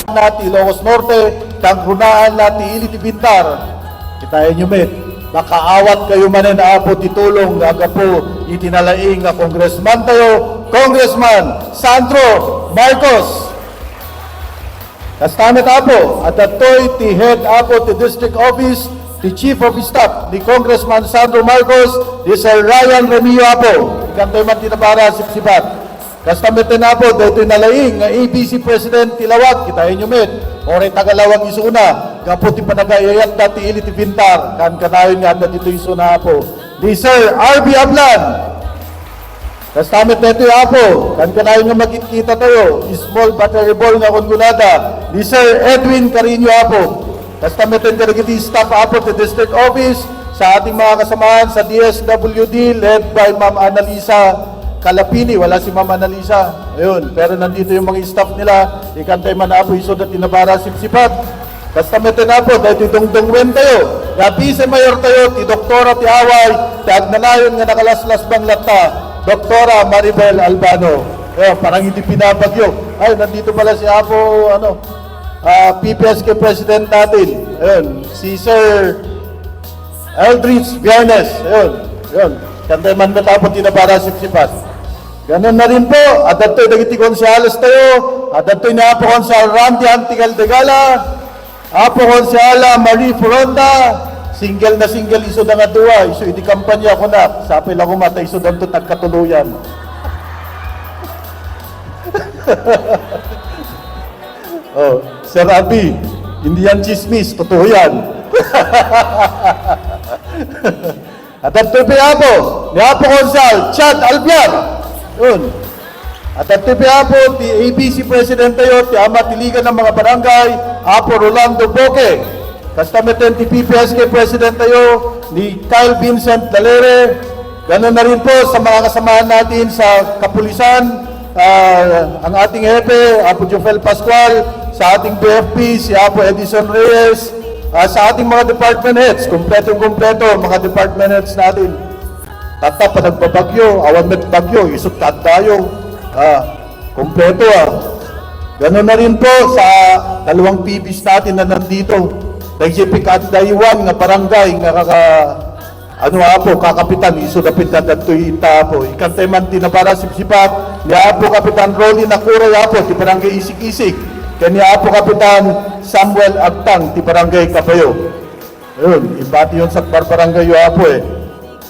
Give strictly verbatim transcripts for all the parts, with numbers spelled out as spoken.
na ti Ilocos Norte, kangrunaan na ti ili ti Bintar. Kitaenyo met, makaawat kayo manen, Apo, ti tulong nga aggapu iti nalaing nga congressman tayo, Congressman Sandro Marcos. Kasta met, Apo, adtoy ti head, Apo, ti district office, ti chief of staff ni Congressman Sandro Marcos, ni Sir Ryan Remio, Apo. Ikantay man ti nabara, sipsipat. Kasta met, Apo, daytoy nalaing nga A B C President ti Lawag, kitaenyo met. Uray taga Lawag isuna, gapu ti panagayayatda ti ili ti Bintar, kankanayon nga adda ditoy isuna, Apo. Ni Sir R B Ablan. Kasta met daytoy, Apo, kankanayon nga magkitkita tayo, small but terrible nga kunkunada ni Sir Edwin Carino, Apo. Kasta met kadagiti staff, Apo, ti district office, sa ating mga kasamahan sa D S W D led by Ma'am Annalisa Calapini. Wala si Ma'am Annalisa. Ayun, pero nandito yung mga staff nila. Ikantay man, Apo, isu dati nabara sipsipat. Kasta met, Apo, daytoy dungdungwen tayo. Nga vice mayor tayo, ti doktora ti away, ti agnanayon nga nakalaslasbang latta, Doktora Maribel Albano. Ayun, parang hindi pinapagyo. Ay, nandito pala si Apo, ano, ah, P P S K President natin. Ayun, si Sir Eldridge Biernes. Ayun, ayun. Ikantay man met, Apo, ti nabara sipsipat. Ganun na rin po, adtoy dagiti konsehales tayo, adtoy ni Apo Konsehal Randy Antigal Degala, Apo Konsehal Marie Furonda, single na single isu da nga dua, isu iti kampanya kunak, sapay la koma ta isu danto tagkatuluyan. Oh, Sir Abi, hindi yan chismis, totoo yan. Adtoy pay, Apo, ni Apo Konsehal Chad Albiar. Yun. Adtoy pay, Apo, ti A B C President tayo, ti Ama ti Liga ng mga Barangay, Apo Rolando Boque. Kasta met ti P P S K President tayo, ni Kyle Vincent Dalere. Ganun na rin po sa mga kasamahan natin sa kapulisan, ah, ang ating hepe, Apo Jofel Pascual, sa ating B F P, si Apo Edison Reyes, ah, sa ating mga department heads, kumpletong-kumpleto, mga department heads natin. Tatta, panagbabagyo, awan met bagyo, isut tayo. Ah, kumpleto, ah. Ganun na rin po sa dalawang P Bs natin na nandito. Dagiti pikadaywan nga barangay nga kaka-, ano, Apo, kakapitan, isu dapita dagtoy ita, Apo. Ikantay man ti nabara sipsipat ni Apo Kapitan Rolly Nakuray, Apo, ti Barangay Isik-Isik, ken ni Apo Kapitan Samuel Agtang, ti Barangay Kabayo. Ayun, impati yon sa barbarangay yo, Apo, eh.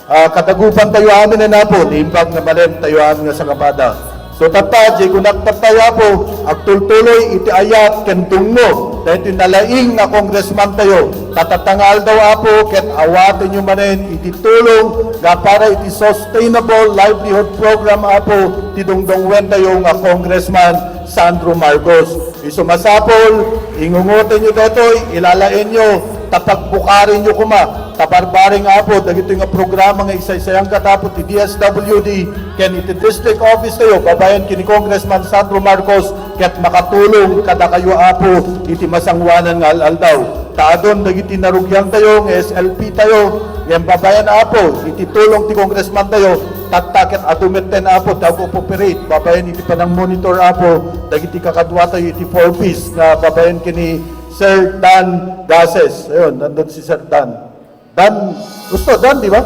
Ah, kadagupan tayo amin, eh, Apo, niimbag nga malem tayo amin nga sangapada. So, tatta, di kunak tatta, Apo, agtultuloy iti ayat ken tungmo daytoy nalaing nga congressman tayo. Ta tatta nga aldaw, Apo, ket awatenyo manen iti tulong nga para iti Sustainable Livelihood Program, Apo, ti dungdungwen tayo nga Congressman Sandro Marcos. Isu masapul, ingungotenyo daytoy, ilalaenyo, ta pagbukarenyo koma, ta barbareng, Apo, dagitoy nga programa nga isaysayangkat, Apo, ti D S W D, ken iti district office tayo, babaen ken ni Congressman Sandro Marcos, ket makatulong kadakayo, Apo, iti masangoanan nga al-aldaw. Ta adun dagiti narugian tayo nga S L P tayo, ngem babaen, Apo, iti tulong ti congressman tayo, tatta ket adu metten, Apo, ti ag-operate, babaen iti panang-monitor, Apo, dagiti kakadua tayo iti four Ps nga babaen ken ni Sir Dan Gases. Ayun, nandun si Sir Dan. Dan, gusto, Dan, di ba?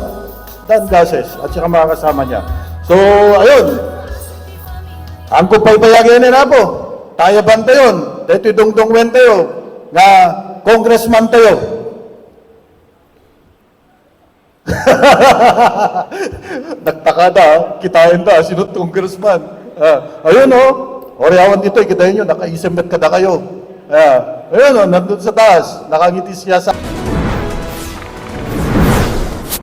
Dan Gases, at saka mga kasama niya. So, ayun. Ang kupay bayagenen, Apo, tayaban tayon, daytoy dungdungwen tayo, nga congressman tayo. Nagtakada, ah. Kitaen da, sino congressman? Ah, ayun, oh. Ori awan ditoy, kitaen nyo, nakaisem met kadakayo. Ah, ayun, oh, nandun sa taas, nakangiti siya sa